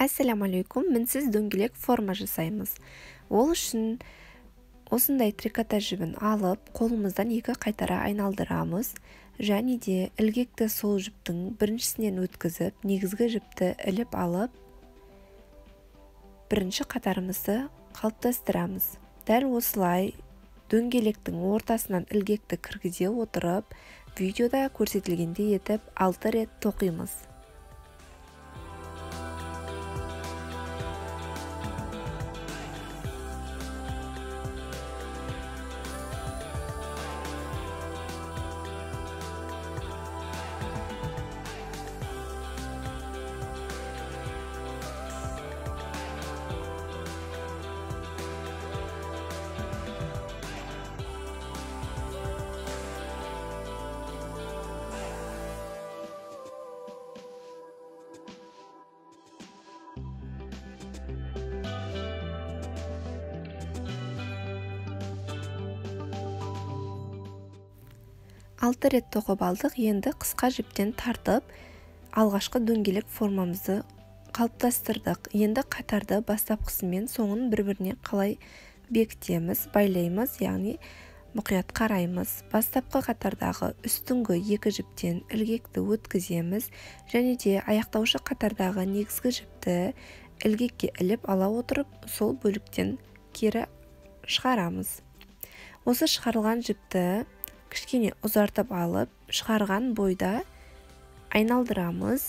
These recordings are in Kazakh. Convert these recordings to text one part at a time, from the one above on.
Ассаламу алейкум, мінсіз дөңгелек форма жасаймыз. Ол үшін осындай трикотаж жібін алып, қолымыздан екі қайтара айналдырамыз. Және де ілгекті сол жіптің біріншісінен өткізіп, негізгі жіпті іліп алып, бірінші қатарымызды қалыптастырамыз. Дәл осылай дөңгелектің ортасынан ілгекті кіргізе отырып, видеода көрсетілгендей етіп 6 рет тоқимыз. Алты рет тоқып алдық. Енді қысқа жіптен тартып, алғашқы дөңгелек формамызды қалыптастырдық. Енді қатарды бастапқысымен соңын бір-біріне қалай бекітеміз, байлаймыз, яғни мұқият қараймыз. Бастапқы қатардағы үстіңгі екі жіптен ілгекті өткіземіз, және де аяқтаушы қатардағы негізгі жіпті ілгекке іліп ала отырып, сол бөліктен кері шығарамыз. Осы шығарылған жіпті кішкене ұзартып алып, шығарған бойда айналдырамыз,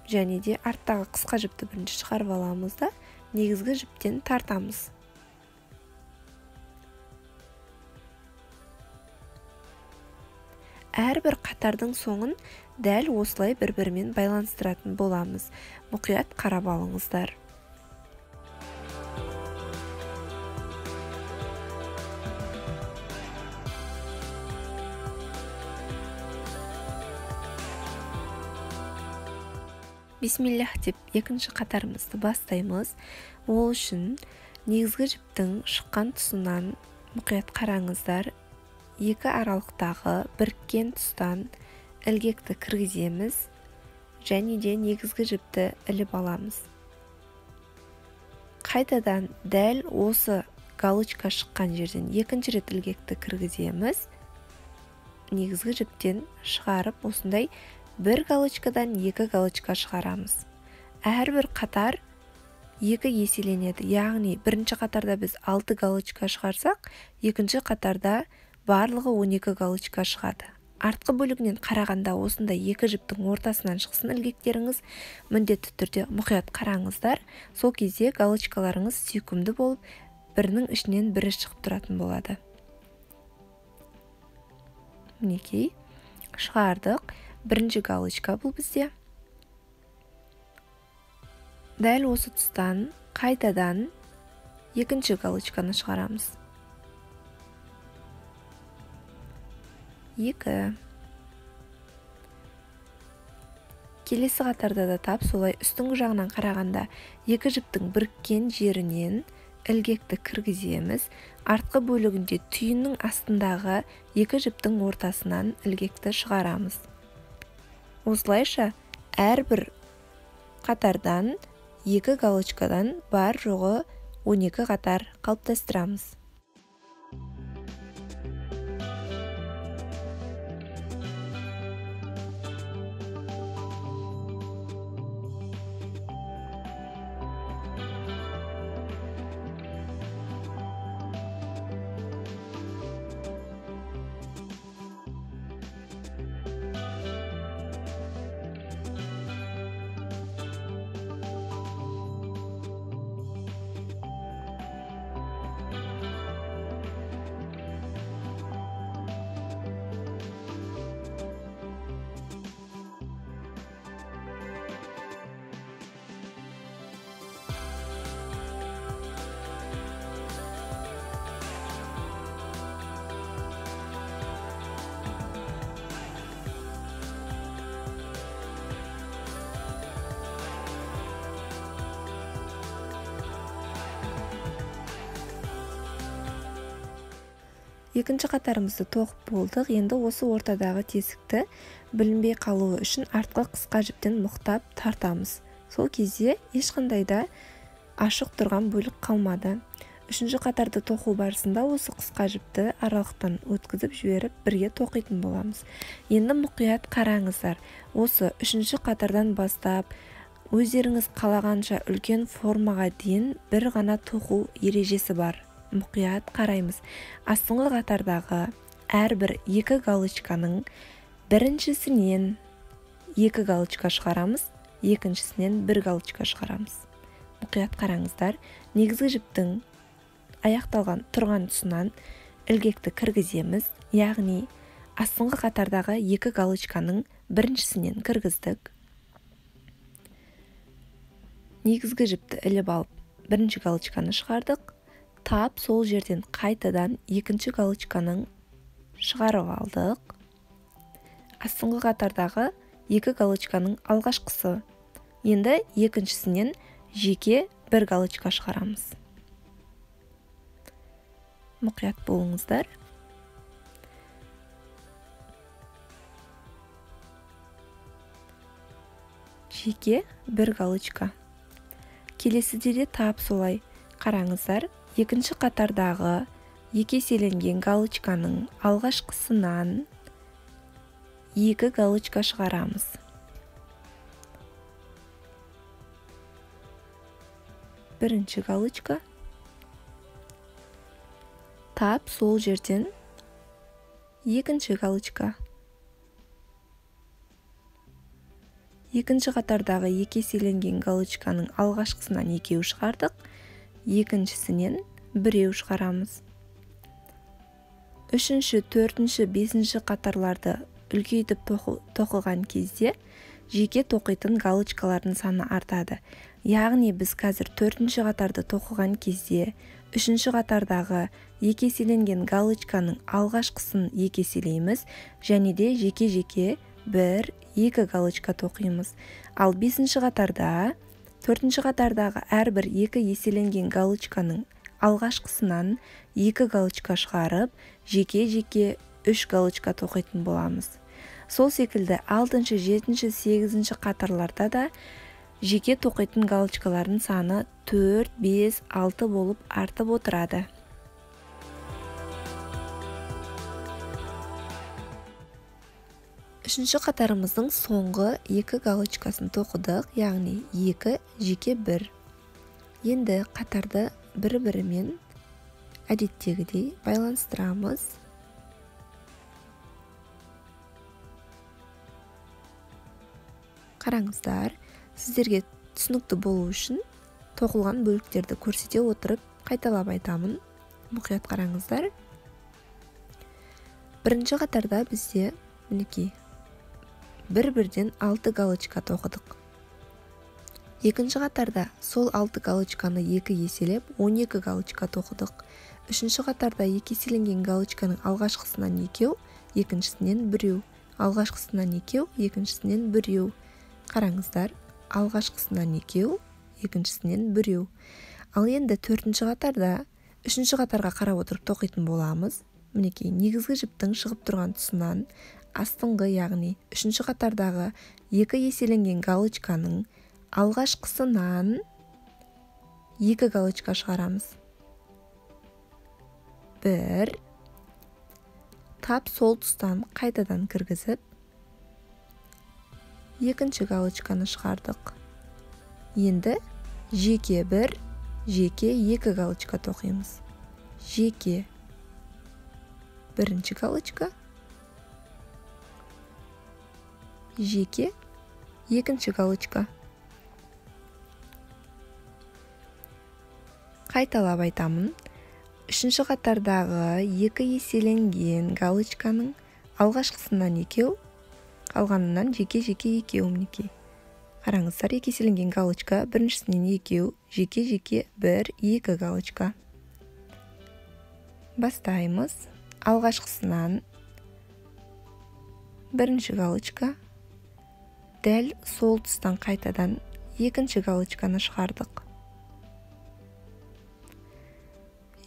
және де арттағы қысқа жіпті бірінші шығарып аламыз да, негізгі жіптен тартамыз. Әрбір қатардың соңын дәл осылай бір-бірімен байланыстыратын боламыз. Мұқият қарап алыңыздар. Бисмиллах деп екінші қатарымызды бастаймыз. Ол үшін негізгі жіптің шыққан тұсынан мұқият қараңыздар. Екі аралықтағы біріккен тұстан ілгекті кіргіземіз, және де негізгі жіпті іліп аламыз. Қайтадан дәл осы галочка шыққан жерден екінші рет ілгекті кіргіземіз. Негізгі жіптен шығарып, осындай бір галочкадан екі галочка шығарамыз. Әрбір қатар екі еселенеді. Яғни бірінші қатарда біз 6 галочка шығарсақ, екінші қатарда барлығы 12 галочка шығады. Артқы бөлігінен қарағанда осындай екі жіптің ортасынан шықсын ілгектеріңіз. Міндетті түрде мұқият қараңыздар. Сол кезде галочкаларыңыз сүйкімді болып, бірінің ішінен бірі шығып тұратын болады. Мінекей, шығардық. Бірінші галочка бұл бізде. Дәл осы тұстан қайтадан екінші галочканы шығарамыз. 2. Келесі қатарда да тап солай үстіңгі жағынан қарағанда екі жіптің біріккен жерінен ілгекті кіргіземіз. Артқы бөлігінде түйіннің астындағы екі жіптің ортасынан ілгекті шығарамыз. Осылайша әрбір қатардан екі галочкадан бар жоғы 12 қатар қалыптастырамыз. Екінші қатарымызды тоқып болдық. Енді осы ортадағы тесікті білінбей қалуы үшін артқы қысқа жіптен мықтап тартамыз. Сол кезде ешқандай да ашық тұрған бөлік қалмады. Үшінші қатарды тоқу барысында осы қысқа жіпті аралықтан өткізіп жіберіп бірге тоқитын боламыз. Енді мұқият қараңыздар. Осы үшінші қатардан бастап өздеріңіз қалағанша үлкен формаға дейін бір ғана тоқу ережесі бар. Мұқият қараймыз. Астыңғы қатардағы әрбір екі галочканың біріншісінен екі галочка шығарамыз, екіншісінен бір галочка шығарамыз. Мұқият қараңыздар. Негізгі жіптің аяқталған тұрған тұсынан ілгекті кіргіземіз, яғни астыңғы қатардағы екі галочканың біріншісінен кіргіздік. Негізгі жіпті іліп алып, бірінші галочканы шығардық. Тап сол жерден қайтадан екінші галочканың шығарып алдық. Астыңғы қатардағы екі галочканың алғашқысы. Енді екіншісінен жеке бір галочка шығарамыз. Мұқият болыңыздар. Жеке бір галочка. Келесіде де тап солай. Қараңыздар, екінші қатардағы екі еселенген галочканың алғашқысынан екі галочка шығарамыз. Бірінші галочка. Тап сол жерден екінші галочка. Екінші қатардағы екі еселенген галочканың алғашқысынан екеу шығардық, екіншісінен біреу шығарамыз. Үшінші, төртінші, бесінші қатарларды үлкейтіп тоқыған кезде жеке тоқитын галочкалардың саны артады. Яғни біз қазір төртінші қатарды тоқыған кезде үшінші қатардағы екі еселенген галочканың алғашқысын екі еселейміз және де жеке-жеке бір, екі галочка тоқимыз. Ал бесінші қатарда, төртінші қатардағы әрбір екі еселенген галочканың алғашқысынан екі галочка шығарып, жеке-жеке үш галочка тоқитын боламыз. Сол секілді алтыншы, жетінші, сегізінші қатарларда да жеке тоқитын галочкалардың саны 4, 5, 6 болып артып отырады. Үшінші қатарымыздың соңғы екі галочкасын тоқыдық, яғни екі жеке бір. Енді қатарды бір-бірімен әдеттегідей байланыстырамыз. Қараңыздар, сіздерге түсінікті болу үшін тоқылған бөліктерді көрсете отырып қайталап айтамын. Мұқият қараңыздар. Бірінші қатарда бізде мінекей бір-бірден 6 галочка тоқыдық. Екінші қатарда сол 6 галочканы екі еселеп 12 галочка тоқыдық. Үшінші қатарда екі еселенген галочканың алғашқысынан екеу, екіншісінен біреу. Алғашқысынан екеу, екіншісінен біреу. Қараңыздар, алғашқысынан екеу, екіншісінен біреу. Ал енді төртінші қатарда үшінші қатарға қарап отырып тоқитын боламыз. Мінекей, негізгі жіптің шығып тұрған тұсынан астыңғы, яғни үшінші қатардағы екі еселенген галочканың алғашқысынан екі галочка шығарамыз. Бір, тап сол тұстан қайтадан кіргізіп, екінші галочканы шығардық. Енді жеке бір, жеке екі галочка тоқимыз. Жеке бірінші галочка, жеке екінші галочка. Қайталап айтамын. Үшінші қатардағы екі еселенген галочканың алғашқысынан екеу, қалғанынан жеке-жеке екеу. Мінекей. Қараңыздар, екі еселенген галочка, біріншісінен екеу, жеке-жеке бір, екі галочка. Бастаймыз. Алғашқысынан бірінші галочка, дәл сол тұстан қайтадан екінші галочканы шығардық.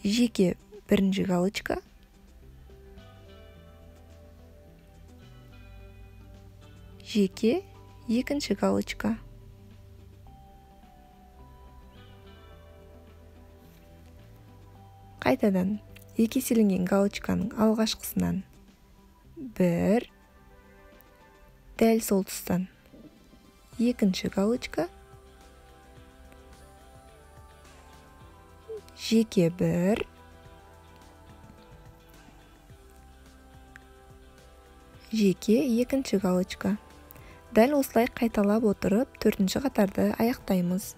Жеке бірінші галочка, жеке екінші галочка. Қайтадан екі еселенген галочканың алғашқысынан 1, дәл сол тұстан екінші галочка, жеке 1, жеке екінші галочка. Дәл осылай қайталап отырып, төртінші қатарды аяқтаймыз.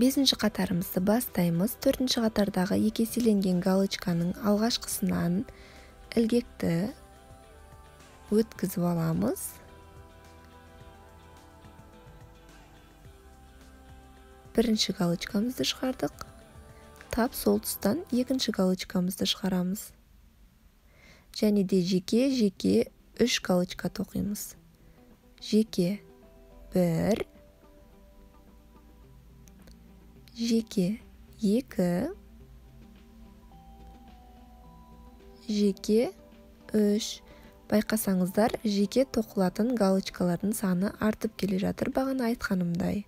Бесінші қатарымызды бастаймыз. Төртінші қатардағы екі еселенген галочканың алғашқысынан ілгекті өткізіп аламыз. Бірінші галочкамызды шығардық. Тап сол тұстан екінші галочкамызды шығарамыз. Және де жеке-жеке 3 галочка тоқимыз. Жеке 1, жеке 2, жеке 3. Байқасаңыздар, жеке тоқылатын галочкалардың саны артып келе жатыр, бағана айтқанымдай.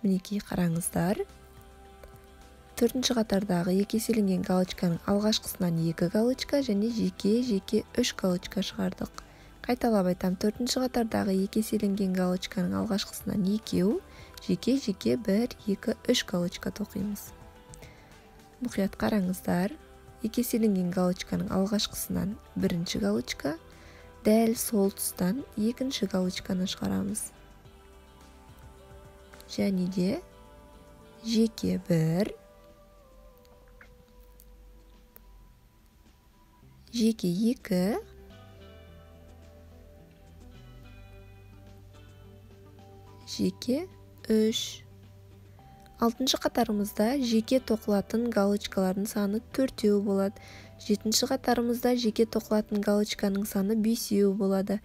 Мінекей қараңыздар. Төртінші қатардағы екі еселенген галочканың алғашқысынан 2 галочка және жеке-жеке 3 галочка шығардық. Қайталап айтам, төртінші қатардағы екі еселенген галочканың алғашқысынан 2, жеке-жеке 1, 2, 3 галочка тоқимыз. Мұқият қараңыздар, екі еселенген галочканың алғашқысынан бірінші галочка, дәл сол тұстан екінші галочканы шығарамыз. Және де жеке 1, жеке 2, жеке 3. Алтыншы қатарымызда жеке тоқылатын галочкалардың саны 4 болады. Жетінші қатарымызда жеке тоқылатын галочканың саны 5 болады.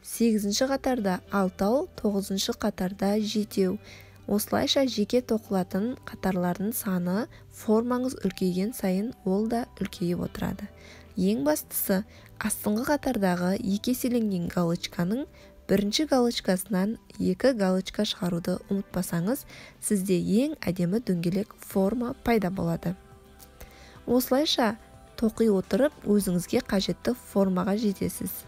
Сегізінші қатарда 6, тоғызыншы қатарда 7. Осылайша жеке тоқылатын қатарлардың саны формаңыз үлкейген сайын ол да үлкейіп отырады. Ең бастысы, астыңғы қатардағы екі еселенген галочканың бірінші галочкасынан 2 галочка шығаруды ұмытпасаңыз, сізде ең әдемі дөңгелек форма пайда болады. Осылайша тоқи отырып, өзіңізге қажетті формаға жетесіз.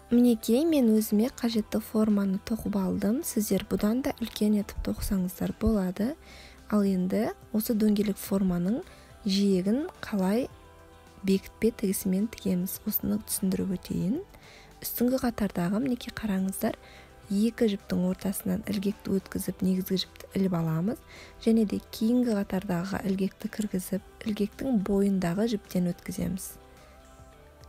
Мінекей, мен өзіме қажетті форманы тоқып алдым. Сіздер бұдан да үлкен етіп тоқсаңыздар болады. Ал енді осы дөңгелек форманың жиегін қалай бекітпе тігісімен тігеміз, осыны түсіндіріп өтейін. Үстіңгі қатардағы, мінекей қараңыздар, Екі жіптің ортасынан ілгекті өткізіп, негізгі жіпті іліп аламыз. Және де кейінгі қатардағыға ілгекті кіргізіп, ілгектің бойындағы жіптен өткіземіз.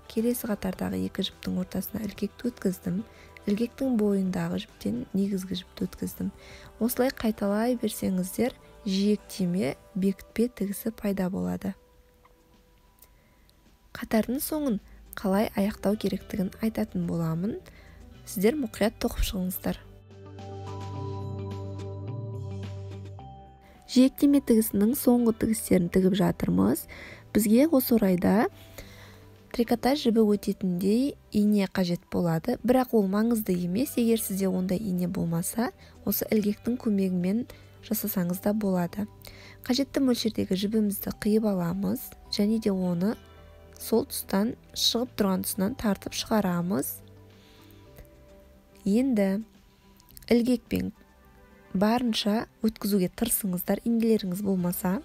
Келесі қатардағы екі жіптің ортасына ілгекті өткіздім. Ілгектің бойындағы жіптен негізгі жіпті өткіздім. Осылай қайталай берсеңіздер, жиектеме бекітпе тігісі пайда болады. Қатардың соңын қалай аяқтау керектігін айтатын боламын. Сіздер мұқият тоқып шығыңыздар. Жиектеме тігісінің соңғы тігістерін тігіп жатырмыз. Бізге осы орайда трикотаж жібі өтетіндей ине қажет болады. Бірақ ол маңызды емес. Егер сізде ондай ине болмаса, осы ілгектің көмегімен жасасаңыз да болады. Қажетті мөлшердегі жібімізді қиып аламыз және де оны сол тұстан шығып тұрған тұсынан тартып шығарамыз. Енді ілгекпен барынша өткізуге тырысыңыздар, инелеріңіз болмаса.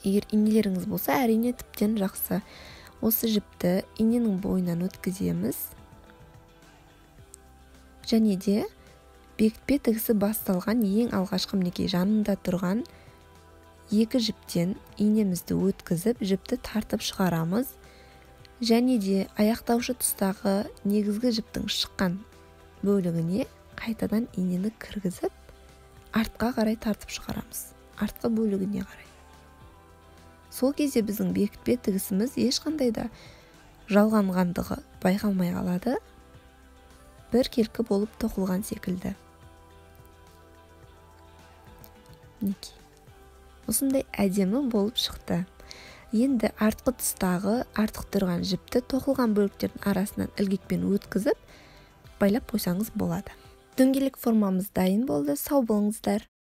Егер инелеріңіз болса, әрине тіптен жақсы. Осы жіпті иненің бойынан өткіземіз. Және де бекітпе тігісі басталған ең алғашқы мінекей жанында тұрған екі жіптен инемізді өткізіп, жіпті тартып шығарамыз. Және де аяқтаушы тұстағы негізгі жіптің шыққан бөлігіне қайтадан инені кіргізіп, артқа қарай тартып шығарамыз. Артқы бөлігіне қарай. Сол кезде біздің бекітпе тігісіміз ешқандай да жалғанғандығы байқалмай қалады. Біркелкі болып тоқылған секілді. Мінекей. Осындай әдемі болып шықты. Енді артқы тұстағы артық тұрған жіпті тоқылған бөліктердің арасынан ілгекпен өткізіп, байлап қойсаңыз болады. Дөңгелек формамыз дайын болды. Сау болыңыздар.